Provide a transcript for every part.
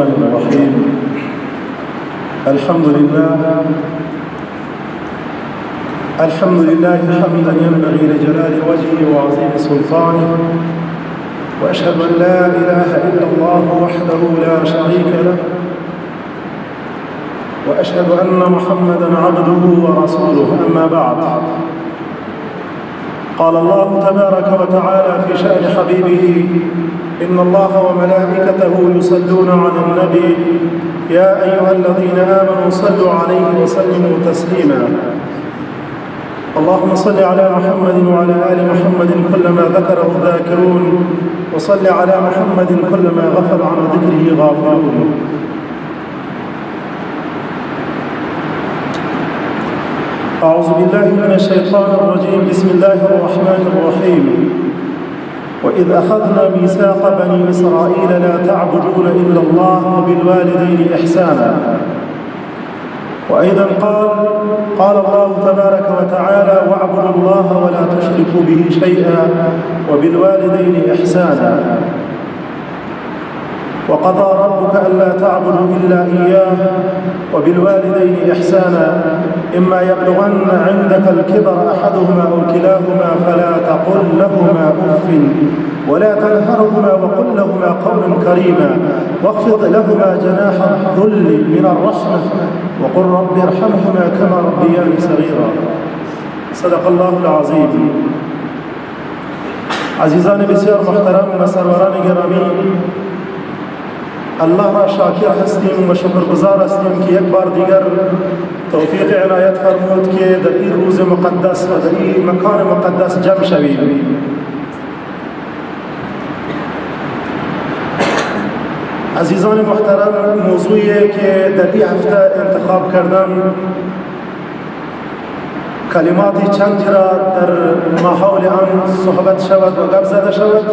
الرحيم. الحمد لله الحمد لله حمدا ينبغي لجلال وجهه وعظيم سلطانه، وأشهد أن لا إله إلا الله وحده لا شريك له، وأشهد أن محمدا عبده ورسوله. أما بعد، قال الله تبارك وتعالى في شأن حبيبه: إن الله وملائكته يصلون على النبي يا أيها الذين آمنوا صلوا عليه وسلموا تسليما. اللهم صل على محمد وعلى آل محمد كلما ذكره الذاكرون، وصل على محمد كلما غفل عن ذكره غافلون. أعوذ بالله من الشيطان الرجيم. بسم الله الرحمن الرحيم. وإذ أخذنا ميثاق بني إسرائيل لا تعبدون إلا الله وبالوالدين إحسانا. وأيضا قال الله تبارك وتعالى: واعبدوا الله ولا تشركوا به شيئا وبالوالدين إحسانا. وقضى ربك ألا تعبدوا إلا إياه وبالوالدين إحسانا إما يبلغن عندك الكبر أحدهما أو كلاهما فلا تقل لهما أف ولا تنهرهما وقل لهما قولا كريما واخفض لهما جناح الذل من الرحمة وقل رب ارحمهما كما ربياني صغيرا. صدق الله العظيم. عزیزان بسیار محترم و سروران گرامی، الله را شاکر هستیم و شکرگزار هستیم که یک بار دیگر توفیق عنایت فرمود که در این روز مقدس و در این مکان مقدس جمع شویم. عزیزان محترم، موضوعی که در این هفته انتخاب کردم کلمات چندی را در ماحول آن صحبت شود و گپ زده شود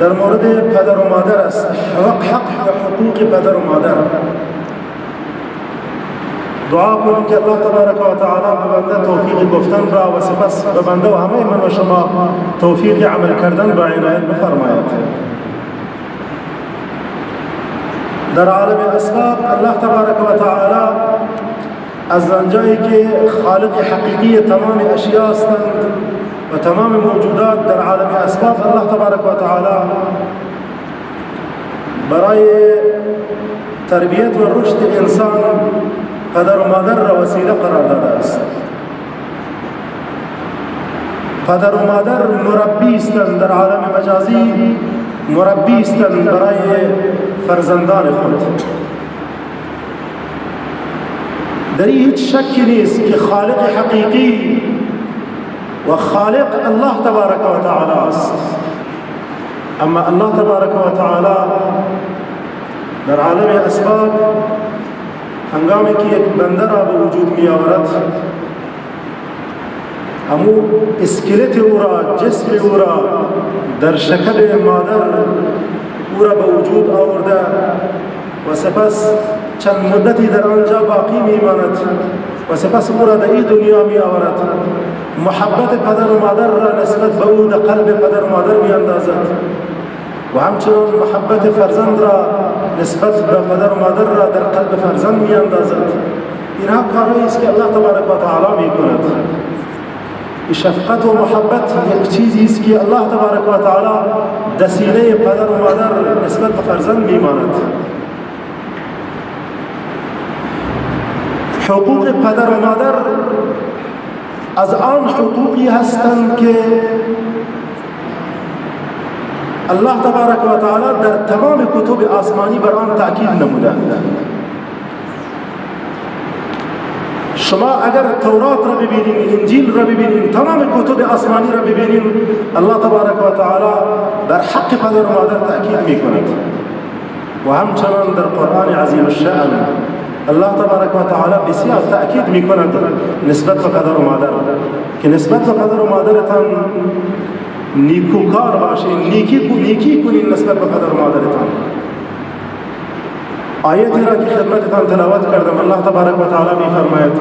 در مورد پدر و مادر است. حق و حقوق پدر و مادر. دعا کنیم که الله تبارک و تعالی به بنده توفیق گفتن را و سپس به بنده و همه من و شما توفیق عمل کردن را عنایت بفرماید. در عالم اسباب الله تبارک و تعالی از آنجایی که خالق حقیقی تمام اشیا هستند و تمام موجودات در عالم اسباب، الله تبارک و تعالی برای تربیت و رشد انسان پدر و مادر را وسیله قرار داده است. پدر و مادر مربی هستند در عالم مجازی، مربی هستند برای فرزندان خود. در هیچ شکی نیست که خالق حقیقی و خالق الله تبارک و تعالی است. اما الله تبارک و تعالی در عالم اسباب هنگامی که یک بنده را به وجود می آورد، امو اسکلت او را، جسم او را در شکم مادر او را به وجود آورده و سپس چند مدتی در آنجا باقی می ماند و سپس او را در این دنیا می آورد. محبت پدر و مادر را نسبت به او در قلب پدر و مادر می اندازد و همچنان محبت فرزند را نسبت به پدر و مادر را در قلب فرزند می اندازد. اینها کارهایی است که الله تبارک و تعالی می کند. شفقت و محبت یک چیزی است که الله تبارک و تعالی در سینه پدر و مادر نسبت به فرزند می ماند. حقوق پدر و مادر از آن حقوقی هستند که الله تبارک و تعالی در تمام کتب آسمانی بر آن تاکید نمودند. شما اگر تورات را ببینید، انجیل را ببینید، تمام کتب آسمانی را ببینید، الله تبارک و تعالی بر حق پدر و مادر تاکید میکند. و همچنان در قرآن عظیم الشأن الله تبارک و تعالی بسیار تأکید میکند نسبت به پدر و مادر، که نسبت به پدر و مادرتان نیکوکار باشین، نیکی کنین نسبت به پدر و مادرتان. آیتی را که خدمتتان تلاوت کردم، الله تبارک و تعالی میفرماید: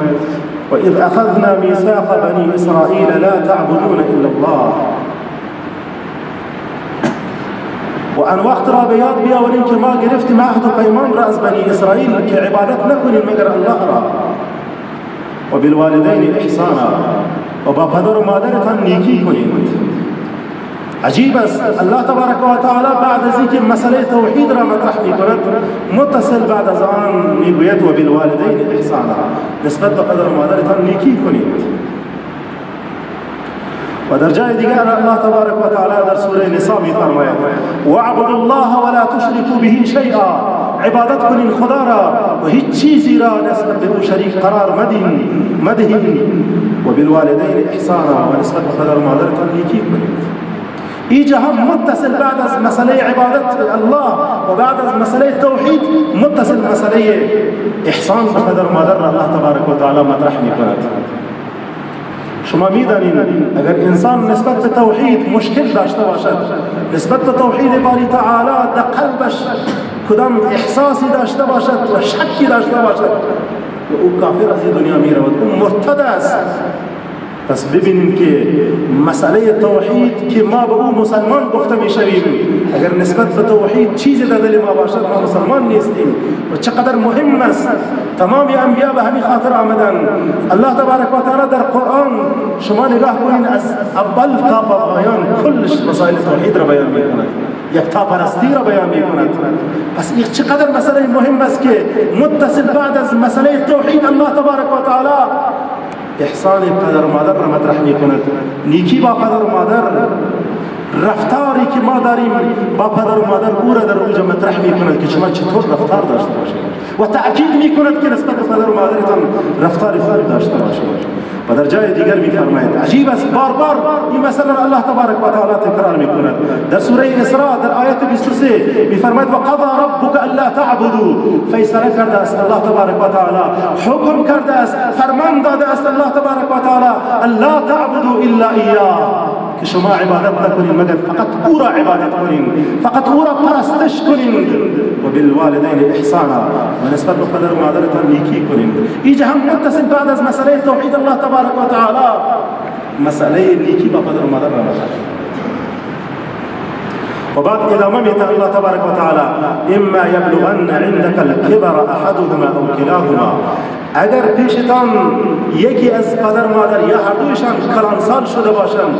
وإذ أخذنا ميثاق بني إسرائيل لا تعبدون إلا الله. و آن وقت را به یاد بیاورین که ما گرفتیم عهد و پیمان را از بنی اسرائیل که عبادت نکنیم مگر الله را. و بالوالدین احسانا، و با پدر و مادرتان نیکی کنید. عجیب است، الله تبارک و تعالی بعد از اینکه مسئله توحید را مطرح میکند، متصل بعد از آن میگوید و بالوالدین احسانا، نسبت به پدر و مادرتان نیکی کنید. و در جای دیگر الله تبارک و تعالی در سوره نساء میفرماید واعبدوا الله ولا تشركوا به شیئا، عبادت کنین خدا را و هیچ چیزی را نسبت به او شریک قرار مدهین. و بالوالدین احسانا، و نسبت به پدر و مادرتان نیکی کنید. اینجا هم متصل بعد از مسئله عبادت الله و بعد از مسئله توحید متصل مسئله احسان به پدر و مادر را الله تبارک و تعالی مطرح میکند. شما میدانید اگر انسان نسبت به توحید مشکل داشته باشد، نسبت به توحید باری تعالی در قلبش کدام احساسی داشته باشد و شکی داشته باشد، و او کافر از این دنیا میرود، او مرتد است. پس ببینیم که مسئله توحید که ما به او مسلمان گفته میشویم، اگر نسبت به توحید چیزی در دل ما باشد ما مسلمان نیستیم. و چقدر مهم است، تمام انبیا به همین خاطر آمدن. الله تبارک و تعالی در قرآن شما نگاه کنین از اول تا پایان کلش مسائل توحید را بیان میکند، یکتا پرستی را بیان میکند. پس این چقدر مسئله مهم است که متصل بعد از مسئله توحید الله تبارک و تعالی احسان پدر و مادر را مطرح میکند، نیکی با پدر و مادر، رفتاری که ما داریم با پدر و مادر او را در اونجا مطرح میکند که شما چطور رفتار داشته باشید، و تأکید میکند که نسبت به پدر و مادرتان رفتار خوب داشته باشید. و در جای دیگر میفرماید، عجیب است، بار بار این مسئله را الله تبارک و تعالی تکرار میکند. در سوره اسراء در آیت 23 میفرماید و قضا ربک الا تعبدوا، فیصله کرده است الله تبارک و تعالی، حکم کرده است، فرمان داده است الله تبارک و تعالی الا تعبدوا الا ایاه، که شما عبادت نکنید مگر فقط او را عبادت کنید، فقط او را پرستش کنید. و بالوالدین احسانا، و نسبت به پدر و مادرتان نیکی کنید. اینجا هم متصل بعد از مسئله توحید الله تبارک و تعالی مسئله نیکی با پدر و مادر را مطرح. و بعد ادامه میده الله تبارک و تعالی اما یبلغن عندك الكبر احدهما او كلاهما، اگر پیشتان یکی از پدر مادر یا هر دویشان کلانسال شده باشند،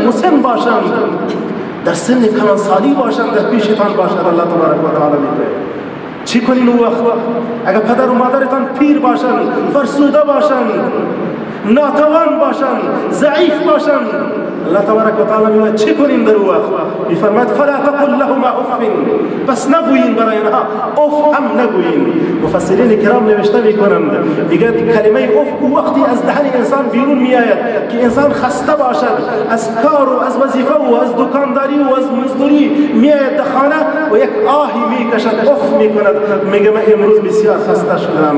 مسن باشند، در سن کلانسالی باشند، در پیشتان باشند، الله تبارک و تعالی میگه چی کنین اون وقت؟ اگر پدر و مادرتان پیر باشند، فرسوده باشند، ناتوان باشند، ضعیف باشند، الله تبارک و تعالی میگه چی کنین در اون وقت؟ میفرماید فلا تقل لهما اف، پس نگویین برای آنها اف هم نگویین. مفسرین کرام نوشته میکنند، میگه کلمه اف او وقتی از دهن انسان بیرون میآید که انسان خسته باشد از کار و از وظیفه و از دکانداری و از مزدوری، میآید در خانه و یک آهی میکشد، اف میکند، میگه من امروز بسیار خسته شدم.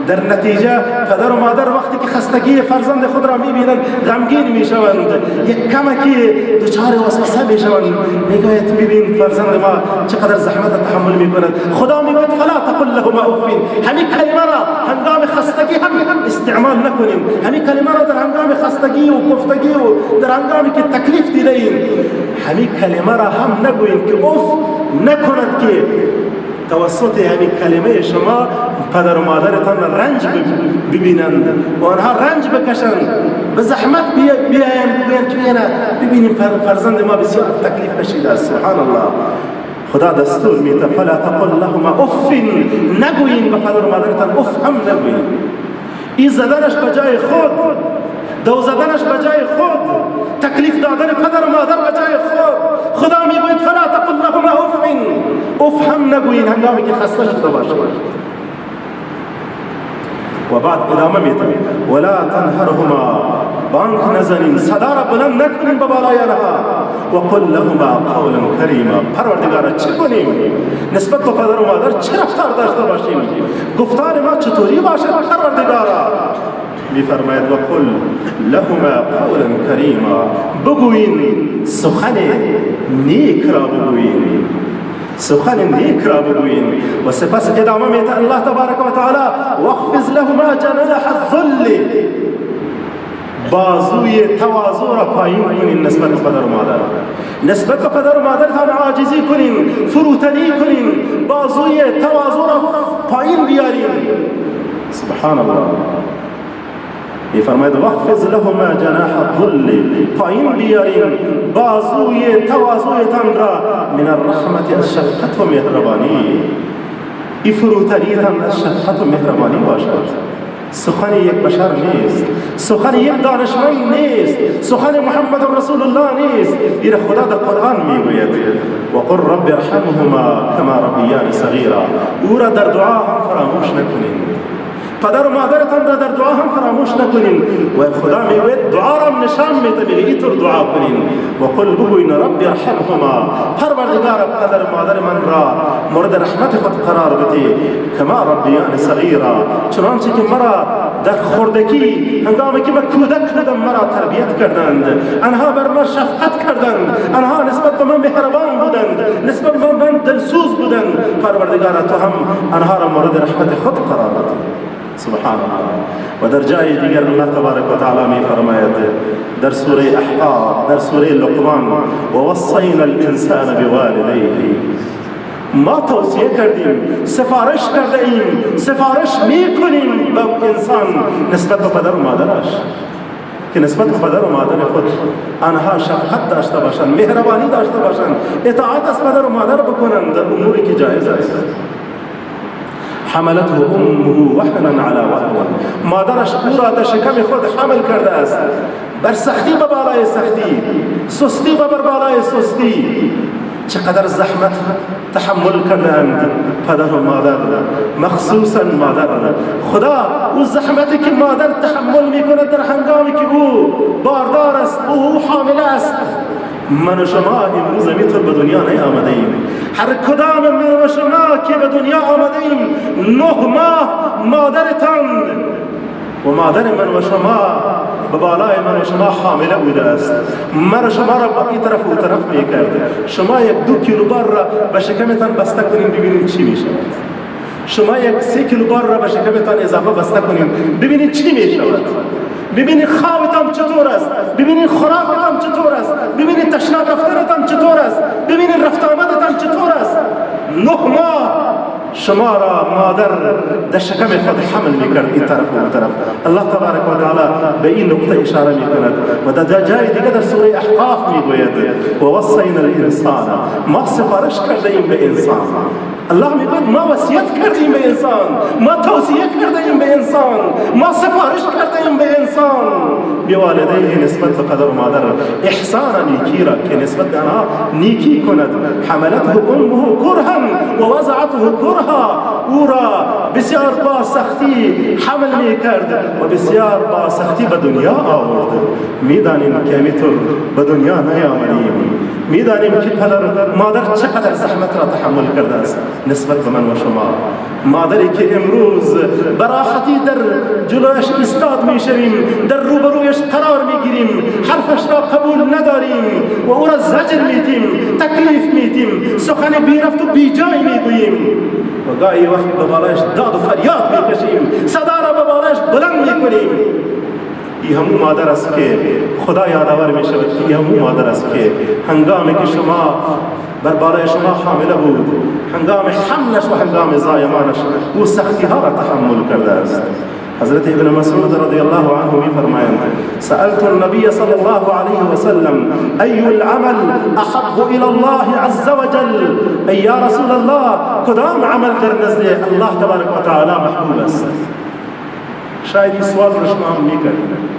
در نتیجه پدر و مادر وقتی که خستگی فرزند خود را میبینند غمگین میشوند، یک کمکی دچار وسوسه میشوند، میگوید ببین فرزند ما چقدر زحمت تحمل میکند. خدا میگوید فلا تقل لهما اف، همین کلمه را هنگام خستگی هم استعمال نکنیم، همین کلمه را در هنگام خستگی و کفتگی و در هنگامی که تکلیف دیده ایم همین کلمه را هم نگوییم که اف نکند که توسط همین کلمه شما پدر و مادرتان رنج ببینند و آنها رنج بکشند، به زحمت بیایند بگویند که ببینیم فرزند ما بسیار تکلیف کشیده است. سبحان الله، خدا دستور میده فلا تقل لهما اف، نگویین به پدر و مادرتان اف هم نگویین. این زدنش به جای خود، دو زدنش به جای خود، تکلیف دادن پدر و مادر به جای خود، خدا میگوید فلا تقل لهما اف، اف هم نگویین هنگامی که خسته شده باشید. و بعد ادامه میده ولا تنهرهما، بانک نزنین، صدا را بلند نکنین به بالای آنها، و قل لهما قولا کریما. پروردگارا چه کنیم نسبت به پدر و مادر؟ چه رفتار داشته باشیم؟ گفتار ما چطوری باشد پروردگارا؟ میفرماید و قل لهما قولا کریما، بگویین سخن نیک را بگویین، سخن نیک را بگویین. و سپس ادامه میده الله تبارک و تعالی واخفض لهما جناح الذل، بازوی تواضع را پایین کنین نسبت به پدر و مادر، نسبت به پدر و مادرتان عاجزی کنین، فروتنی کنین، بازوی تواضع را پایین بیارین. سبحان الله. میفرماید واخفض لهما جناح الذل، پایین بیارین بازوی تواضعتان را، من الرحمت از شفقت و مهربانی. ای فروتنیتان از شفقت و مهربانی باشد. سخن یک بشر نیست، سخن یک دانشمند نیست، سخن محمد رسول الله نیست. این خدا در قرآن میگوید و قل رب ارحمهما کما ربیانی صغیرا. او را در دعا هم فراموش نکنید، پدر و مادرتان را در دعا هم فراموش نکنین. و خدا میگوید دعا را نشان میده، میگه اینطور دعا کنین. و قل بگوین رب ارحمهما، پروردگار پدر و مادر من را مورد رحمت خود قرار بده، کما ربیان صغیرا، چنانچه که مرا در خردگی هنگامی که من کودک بودم مرا تربیت کردند، آنها بر من شفقت کردند، آنها نسبت به من مهربان بودند، نسبت به من دلسوز بودند. پروردگار تو هم آنها را مورد رحمت خود قرار بده. سبحان الله. و در جای دیگر الله تبارک و تعالی می فرماید در سوره احقاف، در سوره لقمان، و وصینا الانسان بوالدیه. ما توصیه کردیم، سفارش کرده ایم، سفارش می کنیم به انسان نسبت به پدر و مادرش، که نسبت به پدر و مادر خود آنها شفقت داشته باشند، مهربانی داشته باشند، اطاعت از پدر و مادر بکنند در اموری که جایز است. حملته امه وهنا علی وهن، مادرش او را در شکم خود حمل کرده است، بر سختی به بالای سختی، سستی به بر بالای سستی. چقدر زحمت تحمل کردند پدر و مادر، مخصوصا مادر. خدا او زحمتی که مادر تحمل میکند در هنگامی که او باردار است، او حامله است. من و شما امروز همینطور به دنیا نیامده ایم. هر کدام من و شما که به دنیا آمده ایم 9 ماه مادرتان و مادر من و شما به بالای من و شما حامله بوده است. من و شما را با این طرف و اون طرف میکرد. شما 1-2 کیلو بار را به شکمتان بسته کنین ببینید چی میشود. شما 1-3 کیلو بار را به شکمتان اضافه بسته کنین ببینید چی میشود. ببینید خوابتان چطور است، ببینید خوراکتان چطور است، ببینید تشناب رفتنتان چطور است، ببینید رفت آمدتان چطور است. 9 ماه شما را مادر در شکم خود حمل میکرد این طرف و اون طرف. الله تبارک و تعالی به این نقطه اشاره میکند و در جای دیگه در سوره احقاف میگوید و وصینا الانسان، ما سفارش کرده ایم به انسان. الله میگوید ما وصیت کردیم به انسان، ما توصیه کرده ایم به انسان، ما سفارش کرده ایم به انسان بوالدیه، نسبت به پدر و مادر احسان نیکی را که نسبت به آنها نیکی کند. حملته امه کرها و وضعته کرها، او را بسیار با سختی حمل میکرد و بسیار با سختی به دنیا آورد. میدانیم که همینطور به دنیا نیامدیم، میدانیم که پدر مادر چقدر زحمت را تحمل کرده است نسبت به من و شما. مادری که امروز براحتی در جلویش ایستاد میشویم، در روبرویش قرار میگیریم، حرفش را قبول نداریم و او را زجر میدیم، تکلیف میدیم، سخن بیرفت و بیجای میگوییم و گاهی وقت به بالایش داد و فریاد میکشیم، صدا را به بالایش بلند میکنیم. این همون مادر است که خدا یادآور می شود که این همون مادر است که هنگامی که شما بر بالای شما حامله بود، هنگام حملش و هنگام زایمانش او سختی ها را تحمل کرده است. حضرت ابن مسعود رضی الله عنه می فرمایند سألت النبي صلى الله عليه وسلم أي العمل أحب إلى الله عز وجل، ای یا رسول الله کدام عمل در نزد الله تبارک و تعالی محبوب است؟ شاید این سوال را شما هم میکردید.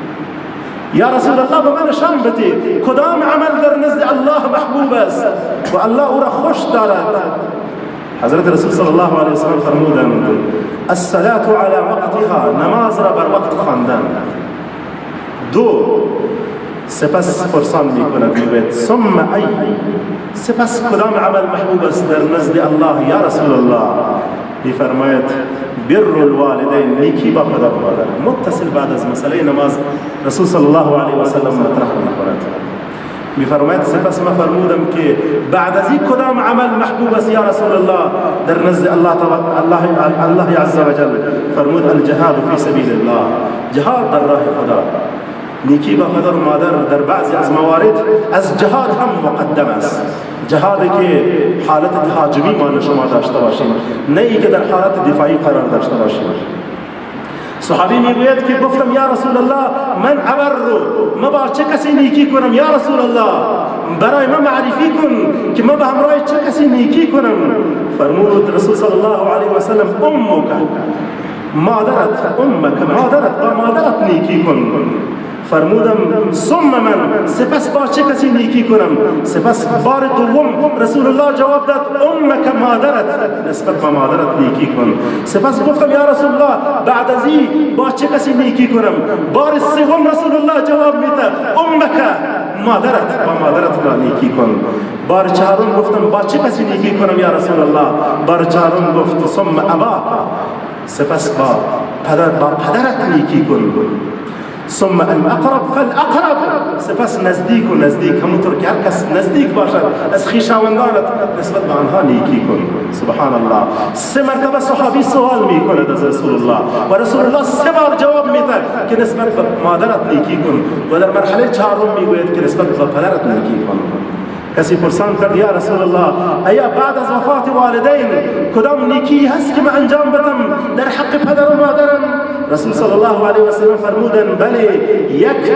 یا رسول الله به من نشان بده کدام عمل در نزد الله محبوب است و الله او را خوش دارد؟ حضرت رسول صلی الله علیه وسلم فرمودند الصلاة على وقتها، نماز را بر وقت خواندن. 2 سپس پرسان میکند میگوید ثم ای، سپس کدام عمل محبوب است در نزد الله یا رسول الله؟ میفرماید بر الوالدین، نیکی با پدر و مادر. متصل بعد از مسئله نماز رسول صلی الله علیه و سلم مطرح میکند. میفرماید سپس ما فرمودم که بعد از این کدام عمل محبوب است یا رسول الله در نزد الله الله عز وجل؟ فرمود الجهاد فی سبیل الله، جهاد در راه خدا. نیکی با پدر و مادر در بعضی از موارد از جهاد هم مقدم است. جهادی که حالت تهاجمی ما شما داشته باشیم، نه ای که در حالت دفاعی قرار داشته باشیم. صحابی میگوید که گفتم یا رسول الله من ابر، ما با چه کسی نیکی کنم یا رسول الله؟ برای ما معرفی کن که ما به همراه چه کسی نیکی کنم. فرمود رسول صلی الله علیه و سلم امک، مادرت، امک، مادرت، با مادرت نیکی کن. فرمودم ثم من، سپس با چه کسی نیکی کنم؟ سپس بار دوم رسول الله جواب داد امک، مادرت، نسبت به مادرت نیکی کن. سپس گفتم یا رسول الله بعد از این با چه کسی نیکی کنم؟ بار سوم رسول الله جواب میده امک، مادرت، با مادرت را نیکی کن. بار چهارم گفتم با چه کسی نیکی کنم یا رسول الله؟ بار چهارم گفت ثم اباک، سپس با پدر، با پدرت نیکی کن. ثم الاقرب فالاقرب، سپس نزدیک و نزدیک، همونطور که هر کس نزدیک باشد از خویشاوندانت نسبت به آنها نیکی کن. سبحان الله. سه مرتبه صحابی سوال میکند از رسول الله و رسول الله سه بار جواب میده که نسبت به مادرت نیکی کن و در مرحله چهارم میگوید که نسبت به پدرت نیکی کن. کسی پرسان کرد یا رسول الله ایا بعد از وفات والدین کدام نیکی هست که من انجام بدم در حق پدر و مادرم؟ رسول صلی الله علیه و سلم فرمودند بله، یک،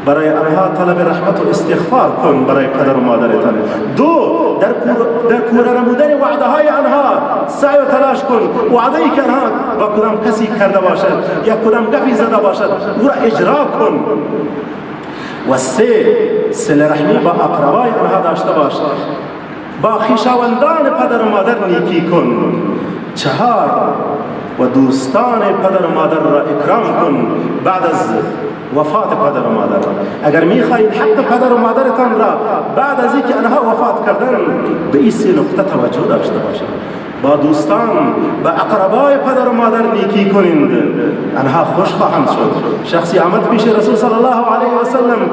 برای آنها طلب رحمت و استغفار کن برای پدر و مادرتان. دو، در پوره نمودن وعده های آنها سعی و تلاش کن. وعده ای که آنها با کدام کسی کرده باشد یا کدام گپی زده باشد او را اجرا کن. و سه، صله رحمی با اقربای آنها داشته باش، با خویشاوندان پدر و مادر نیکی کن. چهار، و دوستان پدر و مادر را اکرام کن بعد از وفات پدر و مادر. اگر میخواهید حق پدر و مادرتان را بعد از اینکه آنها وفات کردن به این سه نقطه توجه داشته باشید. با دوستان، با اقربای پدر و مادر نیکی کنید، آنها خوش خواهند شد. شخصی آمد پیش رسول صلی الله علیه و سلم،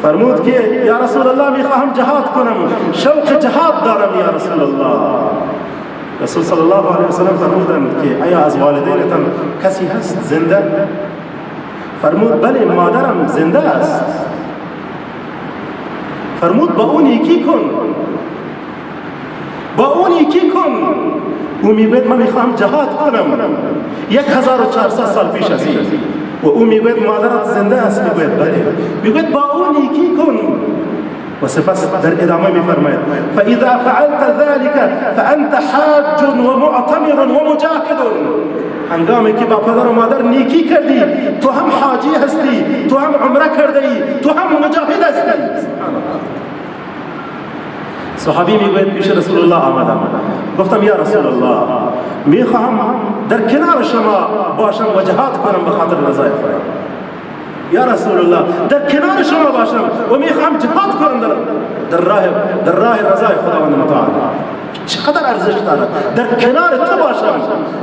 فرمود که یا رسول الله میخواهم جهاد کنم، شوق جهاد دارم یا رسول الله. رسول صلی الله علیه و سلم فرمودند که آیا از والدینتان کسی هست زنده؟ فرمود بله، مادرم زنده است. فرمود با او نیکی کن، با او نیکی کن. او میگوید من میخواهم جهاد کنم 1400 سال پیش از این، و او میگوید مادرت زنده است؟ میگوید بله. میگوید با او نیکی کن. و سپس در ادامه میفرماید فاذا فعلت ذلك فانت حاج و معتمر و مجاهد. هنگامی که با پدر و مادر نیکی کردی تو هم حاجی هستی، تو هم عمره کرده ای، تو هم مجاهد هستی. صحابی میگوید پیش رسول الله آمدم، گفتم یا رسول الله میخواهم در کنار شما باشم و جهاد کنم به خاطر رضای خدا. یا رسول الله در کنار شما باشم و میخواهم جهاد کنم در راه رضای خداوند متعال. چقدر ارزش دارد در کنار تو باشم،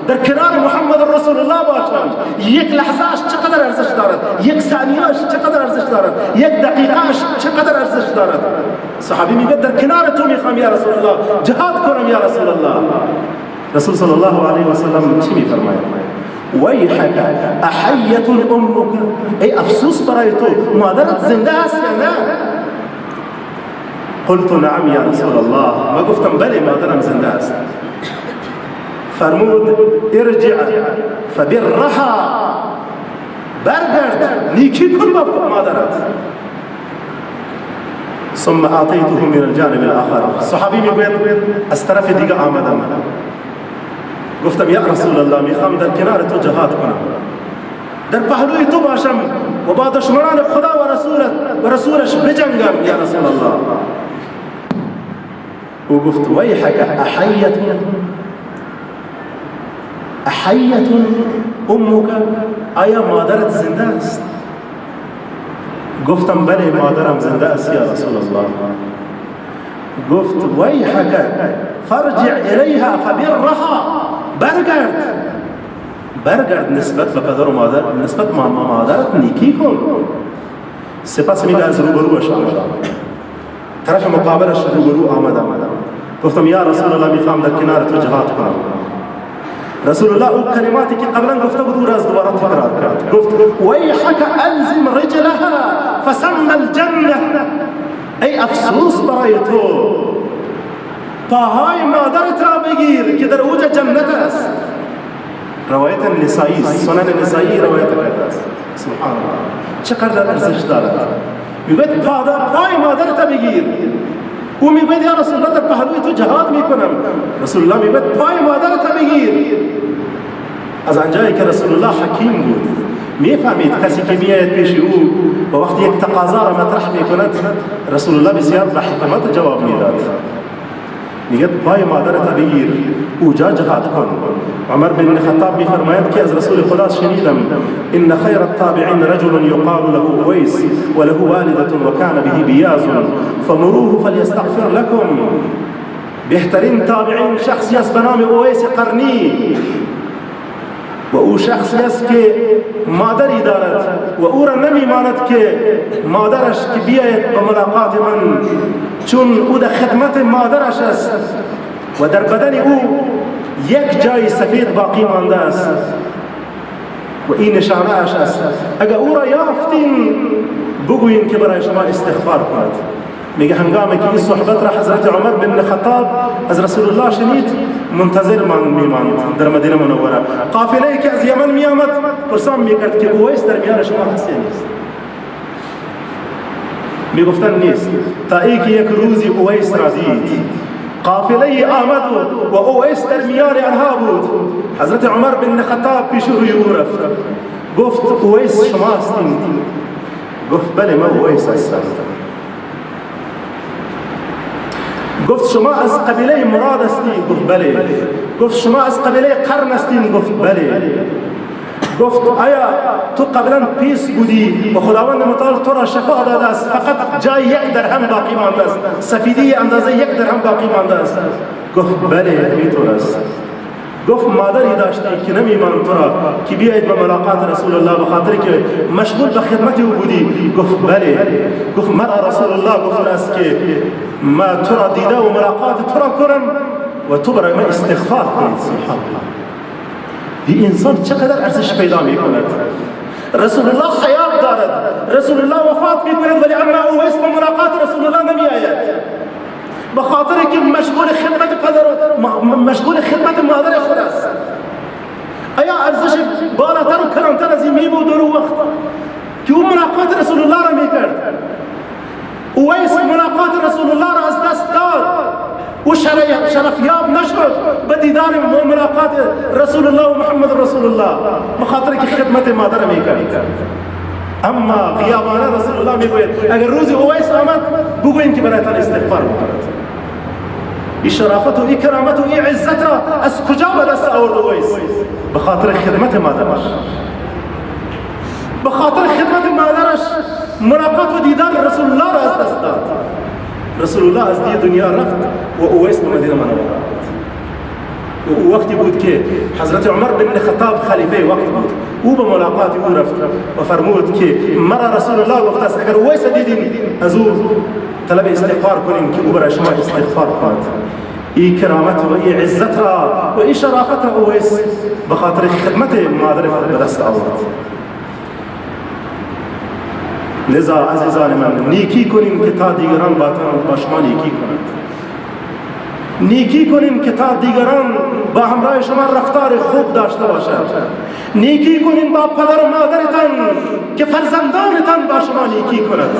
در کنار محمد رسول الله باشم. یک لحظه‌اش چقدر ارزش دارد، یک ثانیه‌اش چقدر ارزش دارد، یک دقیقه‌اش چقدر ارزش دارد. صحابی میگه در کنار تو میخوام یا رسول الله جهاد کنم یا رسول الله. رسول صلی الله علیه و سلم چی میفرماید؟ ویحک احیة امک، ای افسوس برای تو، مادرت زنده است یا نه؟ قلت نعم یا رسول الله، ما گفتم بله مادرم زنده است. فرمود ارجع فبرها، برگرد نیکی کن با مادرت. ثم اعطیته من الجانب الاخر. صحابی میگوید از طرف دیگه آمدم، گفتم یا رسول الله میخوام در کنار تو جهاد کنم، در پهلوی تو باشم و با دشمنان خدا و رسولت و رسولش بجنگم یا رسول الله. او گفت ویحک احیة احیة امک، آیا مادرت زنده است؟ گفتم بله مادرم زنده است یا رسول الله. گفت ویحک فرجع الیها فبرها، برگرد، برگرد نسبت به پدر و مادر، نسبت به مادرت نیکی کن. سپس میگه از روبروش آمدم، طرف مقابلش روبرو آمدم، گفتم یا رسول الله میخوام در کنار تو جهاد کنم. رسول الله او کلماتی که قبلا گفته بود او را از دوباره تکرار کرد. گفت ویحک الزم رجلها فسم الجنه، ای افسوس برای تو، پاهای مادرت را بگیر که در اوج جنت است. روایت نسائی، سنن نسائی روایت کرده است. سبحان الله، چقدر ارزش دارد. میگوید پای مادرت بگیر. او میگوید یا رسول الله در پهلوی تو جهاد میکنم. رسول الله میگوید پای مادرت بگیر. از آنجایی که رسول الله حکیم بود، میفهمید کسی که میآید پیش او و وقتی یک تقاضا را مطرح میکند، رسول الله بسیار به حکمت جواب میداد. میگه پای مادرت بگیر، اوجا جهاد کن. عمر بن خطاب میفرماید که از رسول خدا شنیدم ان خیر التابعین رجل یقال له اویس وله والدة وكان به بیاض فمروه فلیستغفر لكم. بهترین تابعین شخصی است به نام اویس قرنی و او شخصی است که مادری دارد و او را نمیماند که مادرش که بیاید به ملاقات من، چون او در خدمت مادرش است و در بدن او یک جای سفید باقی مانده است و این نشانه اش است. اگر او را یافتین بگویین که برای شما استغفار کند. میگه هنگامی که این صحبت را حضرت عمر بن خطاب از رسول الله شنید، منتظر من میماند در مدینه منوره. قافله که از یمن میآمد پرسان میکرد که اویس در میان شما هست یا نیست؟ میگفتن نیست. تا ای که یک روزی اویس را دید، قافله آمد و اویس در میان آنها بود. حضرت عمر بن خطاب پیش روی او رفت، گفت اویس شما هستید؟ گفت بله من اویس هستم. گفت شما از قبیله مراد هستید؟ گفت بله. گفت شما از قبیله قرن هستید؟ گفت بله. گفت آیا تو قبلا پیس بودی و خداوند متعال تو را شفا داده است، فقط جای یک درهم باقی مانده است، سفیدی اندازه یک درهم باقی مانده است؟ گفت بله همینطور است. گفت مادری داشتی که نمیمان تو را که بیایید به ملاقات رسول الله به خاطر که مشغول به خدمت او بودی؟ گفت بله. گفت مرا رسول الله گفته است که ما تو را دیده و ملاقات تو را کنم و تو برای من استغفار کنید. سبحان الله، این انسان چقدر ارزش پیدا میکند. رسول الله حیات دارد، رسول الله وفات میکند، ولی اما اویس به ملاقات رسول الله نمیآید به خاطر که مشغول خدمت پدر و مشغول خدمت مادر خود است. آیا ارزش بالاتر و کلانتر از این می بود در وقت که او ملاقات رسول الله را میکرد؟ اویس ملاقات رسول الله را از دست داد، او شرفیاب نشد به دیدار و ملاقات رسول الله و محمد رسول الله به خاطر که خدمت مادر میکرد. اما غیابانه رسول الله میگوید اگر روزی اویس آمد بگوییم که برایتان استغفار بکند. این شرافت و این کرامت و این عزت را از کجا به دست آورد اویس؟ به خاطر خدمت مادرش، به خاطر خدمت مادرش ملاقات و دیدار رسول الله را از دست داد. رسول الله از دی دنیا رفت و اویس به مدینه منوره آمد. و او وقتی بود که حضرت عمر بن خطاب خلیفه وقت بود، او به ملاقات او رفت و فرمود که مرا رسول الله گفته است اگر اویس دیدین از او طلب استغفار کنین که او برای شما استغفار کند. ای کرامت و ای عزت را و ای شرافت را اویس به خاطر خدمت مادر خود به دست آورد. لذا عزیزان من نیکی کنیم که تا دیگران با شما نیکی کنند. نیکی کنیم که تا دیگران با همراه شما رفتار خوب داشته باشند. نیکی کنیم با پدر و مادرتان که فرزندانتان با شما نیکی کند.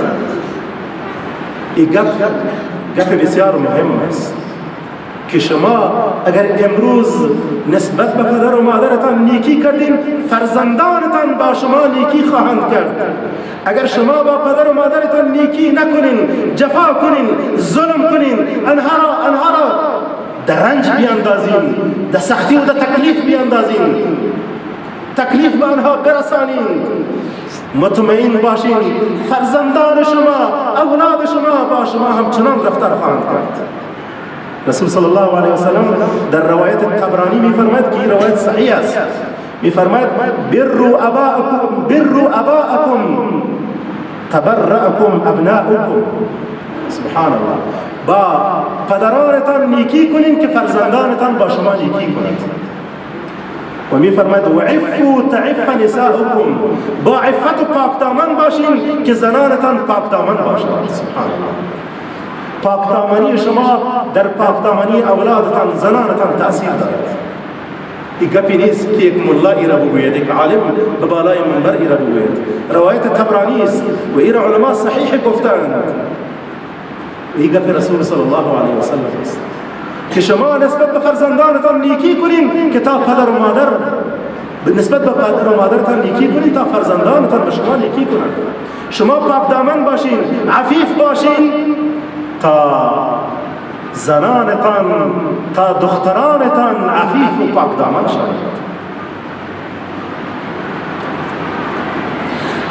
این گپ بسیار مهم است که شما اگر امروز نسبت به پدر و مادرتان نیکی کردین، فرزندانتان با شما نیکی خواهند کرد. اگر شما با پدر و مادرتان نیکی نکنین، جفا کنین، ظلم کنین، آنها را در رنج بیاندازین، در سختی و در تکلیف بیاندازین، تکلیف به آنها برسانین، مطمئن باشین فرزندان شما، اولاد شما با شما همچنان رفتار خواهند کرد. رسول صلی الله علیه وسلم در روایت طبرانی می‌فرماید که این روایت صحیح است، می‌فرماید بروا اباءکم تبرأکم ابناؤکم. سبحان الله، با پدرانتان نیکی کنین که فرزندانتان با شما نیکی کنند. و میفرماید و عفوا تعف نساؤکم، با عفت و پاکدامن باشین که زنانتان پاکدامن باشند. سبحان الله. پاکدامنی شما در پاکدامنی اولادتان، زنانتان تاثیر دارد. این گپی نیست که یک ملا ایرا بگوید، یک عالم به بالای منبر ایرا بگوید. روایت طبرانی است و ایرا علما صحیح گفتند. این گپ رسول صلی الله علیه و سلم است که شما نسبت به فرزندانتان نیکی کنین که تا پدر و مادر، نسبت به پدر و مادرتان نیکی کنین تا فرزندانتان به شما نیکی کنند. شما پاکدامن باشین، عفیف باشین تا زنانتان، تا دخترانتان عفیف و پاکدامن شوند.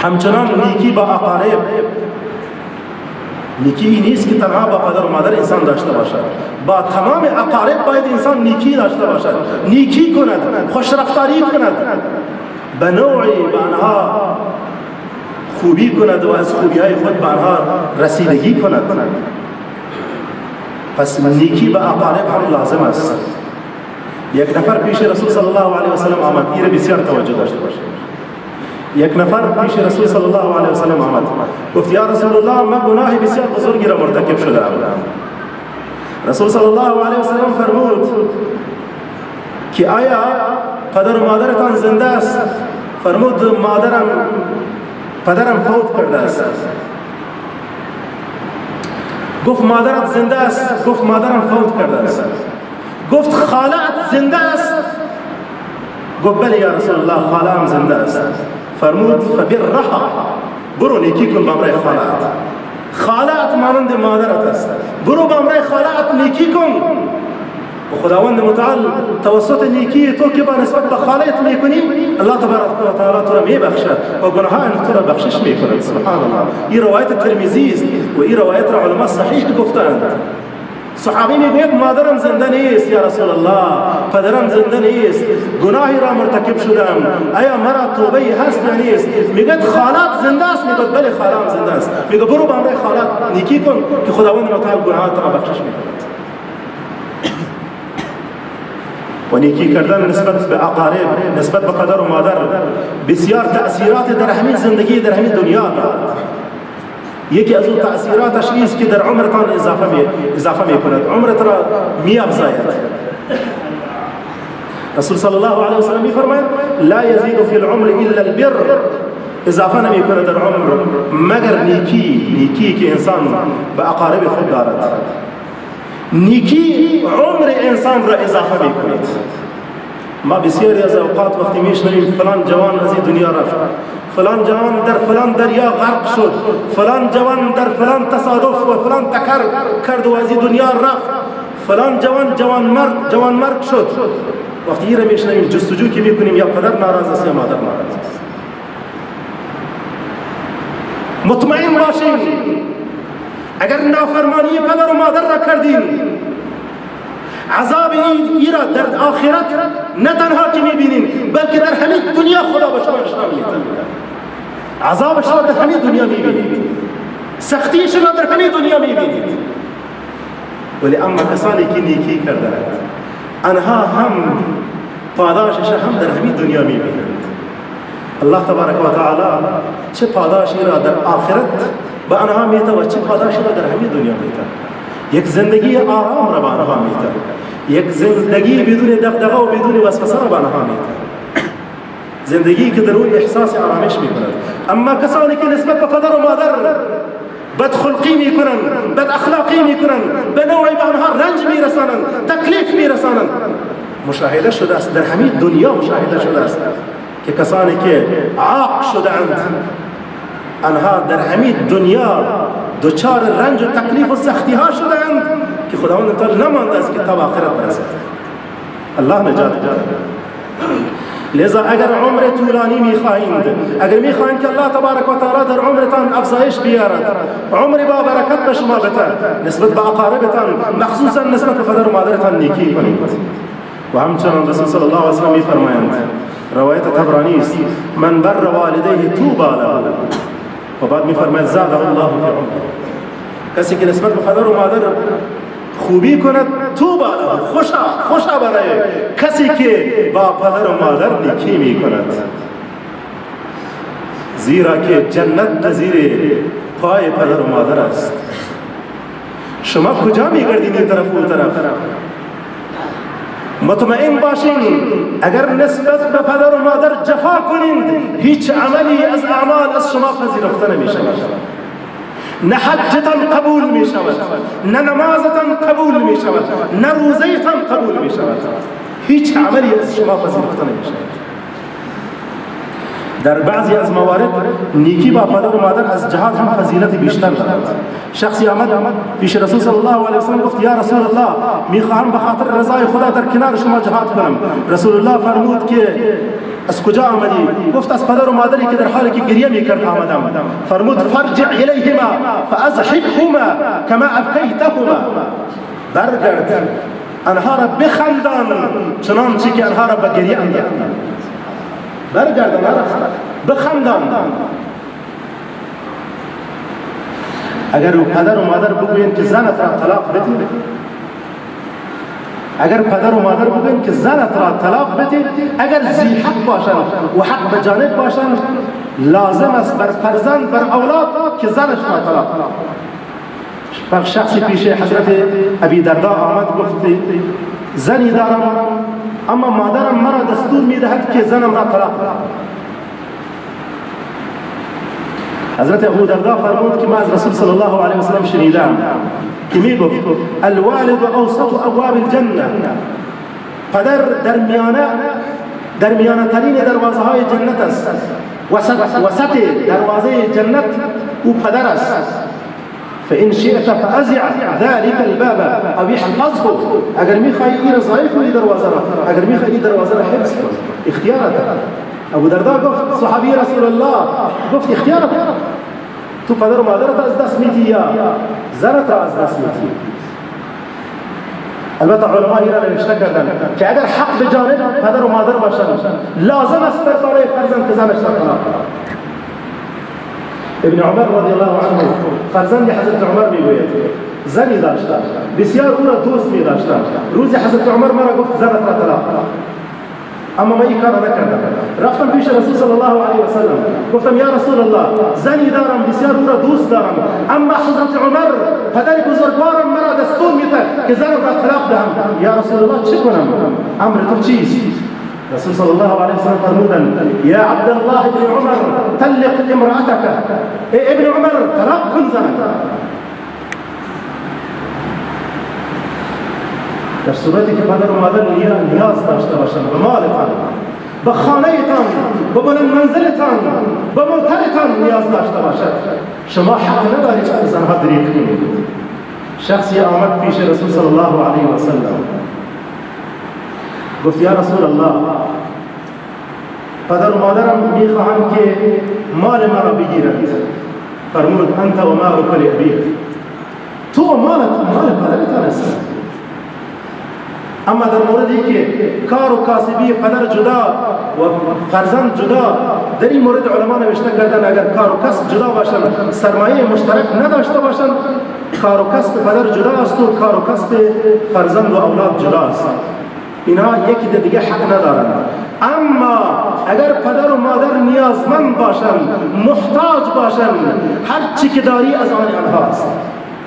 همچنان نیکی با اقارب، نیکی نیست که تنها با پدر و مادر انسان داشته باشد، با تمام اقارب باید انسان نیکی داشته باشد، نیکی کند، خوش رفتاری کند، به نوعی به آنها خوبی کند و از خوبی های خود به آنها رسیدگی کند. پس نیکی به اقارب هم لازم است. یک نفر پیش رسول صلی الله علیه و سلم آمد، این بسیار توجه داشته باشد. یک نفر پیش رسول صلی الله علیه و سلم آمد، گفت یا رسول الله من گناه بسیار بزرگی را مرتکب شدم. رسول صلی الله علیه و سلم فرمود که آیا پدر و مادرتان زنده است؟ فرمود مادرم، پدرم فوت کرده است. گفت مادرت زنده است؟ گفت مادرم فوت کرده است. گفت خاله‌ات زنده است؟ گفت بله یا رسول الله خاله‌ام زنده است. فرمود فبرها، برو نیکی کن با امرای خاله‌ات، خاله‌ات مانند مادرت است، برو با امرای خاله‌ات نیکی کن. و خداوند متعال توسط نیکی تو که با نسبت به خاله‌ات میکنی، الله تبارک و تعالی تو را میبخشد و گناهان تو را بخشش میکند. سبحان الله. این روایت ترمذی است و این روایت را علما صحیح گفتند. صحابی میگوید مادرم زنده نیست یا رسول الله، پدرم زنده نیست، گناهی را مرتکب شدم، آیا مرا توبه هست یا نیست؟ میگوید خالات زنده است؟ میگوید بله خالام زنده است. میگه برو با امرای خالات نیکی کن که خداوند متعال گناهات را بخشش میکند. و نیکی کردن نسبت به اقارب، نسبت به پدر و مادر بسیار تأثیرات در همین زندگی، در همین دنیا دارد. یکی از اون تأثیراتش است که در عمرتان اضافه می کند، عمرت را می افزاید. رسول صلی الله علیه و سلم میفرماید لا یزید فی العمر الا البر، اضافه نمی کند در عمر مگر نیکی، نیکی که انسان به اقارب خود دارد. نیکی عمر انسان را اضافه می کند. ما بسیاری از اوقات وقتی میشنویم فلان جوان از این دنیا رفت، فلان جوان در فلان دریا غرق شد، فلان جوان در فلان تصادف و فلان تکر کرد و از این دنیا رفت، فلان جوان جوان مرگ شد. وقتی این را میشنویم جستجو که میکنیم یا پدر ناراض است یا مادر ناراض است. مطمئن باشیم اگر نافرمانی پدر و مادر را کردیم، عذاب این را در آخرت نه تنها که میبینیم بلکه در همین دنیا خدا به شما نشان میده. عذابش را در همین دنیا میبینید، سختیش را در همین دنیا میبینید. ولی اما کسانی که نیکی کردند، آنها هم پاداشش هم در همین دنیا میبینند. الله تبارک و تعالی چه پاداشی را در آخرت به آنها میده و چه پاداشی را در همین دنیا میده. یک زندگی آرام را به آنها میده، یک زندگی بدون دغدغه و بدون وسوسه را به آنها میده، زندگی که در او احساس آرامش میکند. اما کسانی که نسبت به پدر و مادر بدخلقی میکنند، بد اخلاقی میکنند، به نوعی به آنها رنج میرسانند، تکلیف میرسانند، مشاهده شده است در همین دنیا، مشاهده شده است که کسانی که عاق شدهاند آنها در همین دنیا دچار رنج و تکلیف و سختی ها شدند که خداوند تعالی نمانده است که تا آخرت برسد. الله نجات بده. لذا اگر عمر طولانی میخواهید، اگر میخواهید که الله تبارک و تعالی در عمرتان افزایش بیارد، عمر با برکت به شما بده، نسبت به اقاربتان، مخصوصا نسبت به پدر و مادرتان نیکی کنید. و همچنان رسول صلی الله علیه و سلم میفرمایند، روایت طبرانی است، من بر والدیه طوبی له، و بعد میفرماید زاده الله فی عمره. کسی که نسبت به پدر و مادر خوبی کند طوبی له، خوشا خوشا برای کسی که با پدر و مادر نیکی می کند، زیرا که جنت زیر پای پدر و مادر است. شما کجا میگردید این طرف و اون طرف؟ مطمئن باشین اگر نسبت به پدر و مادر جفا کنید هیچ عملی از اعمال از شما پذیرفته نمی شود. نه حجتان قبول می شود، نه نمازتان قبول می شود، نه روزه‌تان قبول می شود. هیچ عملی از شما پذیرفته نمی شود. در بعضی از موارد نیکی با پدر و مادر از جهاد هم فضیلت بیشتر دارد. شخصی آمد پیش رسول صلی الله علیه وسلم، گفت یا رسول الله، میخواهم به خاطر رضای خدا در کنار شما جهاد کنم. رسول الله فرمود که از کجا آمدی؟ گفت از پدر و مادری که در حالی که گریه میکرد آمدم. فرمود فارجع الیهما فاضحکهما کما ابکیتهما. برگرد آنها را بخندان چنانچه که آنها را به گریه انداختی. برگرد آنها را بخندان. اگر پدر و مادر بگویند که زنت را طلاق بده، اگر پدر و مادر بگویند که زنت را طلاق بده، اگر ذی حق باشند و حق به جانب باشند، لازم است بر فرزند، بر اولاد که زنش را طلاق بده. شخصی پیش حضرت ابی دردا آمد، گفت زنی دارم اما مادرم مرا دستور میدهد که زنم را طلاق بده. حضرت ابو دردا فرمود که ما از رسول صلی الله علیه وسلم شنیدم که می گفت الوالد اوسط ابواب الجنه. پدر در میانه ترین دروازه های جنت است. وسط دروازه جنت او پدر است. فإن شئت فأزع ذلك الباب أو احفظه. اگر میخوای این رضای کنی دروازه را، اگر میخوای این دروازه را حفظ کن، اختیارت. ابو دردا گفت صحابی رسول الله، گفت اختیارت، تو پدر و مادرت از دست میدی یا زنت را از دست میدی؟ البته علما این را نوشته کردن که اگر حق به جانب پدر و مادر باشند لازم است برای فرزند که زنش را طلاق کند. ابن عمر رضی الله عنه فرزند حضرت عمر میگوید زنی داشته، بسیار او را دوست می داشتم. روزی حضرت عمر مرا گفت زنت را طلاق، اما من این کار نکردم. رفتم پیش رسول صلی الله علیه و سلم، گفتم یا رسول الله زنی دارم بسیار او را دوست دارم، اما حضرت عمر پدر بزرگوارم مرا دستور میده که زنم را طلاق دهم. یا رسول الله چه کنم؟ امر تو چیست؟ رسول صلی الله علیه و سلم فرمودند یا عبدالله ابن عمر طلق امرأتك. ای ابن عمر طلاق کن زنت. در صورتی که پدر و مادر نیاز داشته باشند به مالتان، به خانه‌تان، به بلند منزلتان، به موترتان نیاز داشته باشد، شما حق ندارید که از آنها دریغ کنید. شخصی آمد پیش رسول صلی الله علیه و سلم، گفت یا رسول الله پدر و مادرم میخواهند که مال مرا بگیرند. فرمود انت و مالک لابیک، تو و مالت مال پدرتان است. اما در موردی که کار و کاسبی پدر جدا و فرزند جدا، در این مورد علما نوشته کردن اگر کار و کسب جدا باشند، سرمایه مشترک نداشته باشند، کار و کسب پدر جدا است و کار و کسب فرزند و اولاد جدا است. اینها یکی دیگه حق ندارند. اما اگر پدر و مادر نیازمند باشند، محتاج باشند، هر چی که داری از آن آنهاست،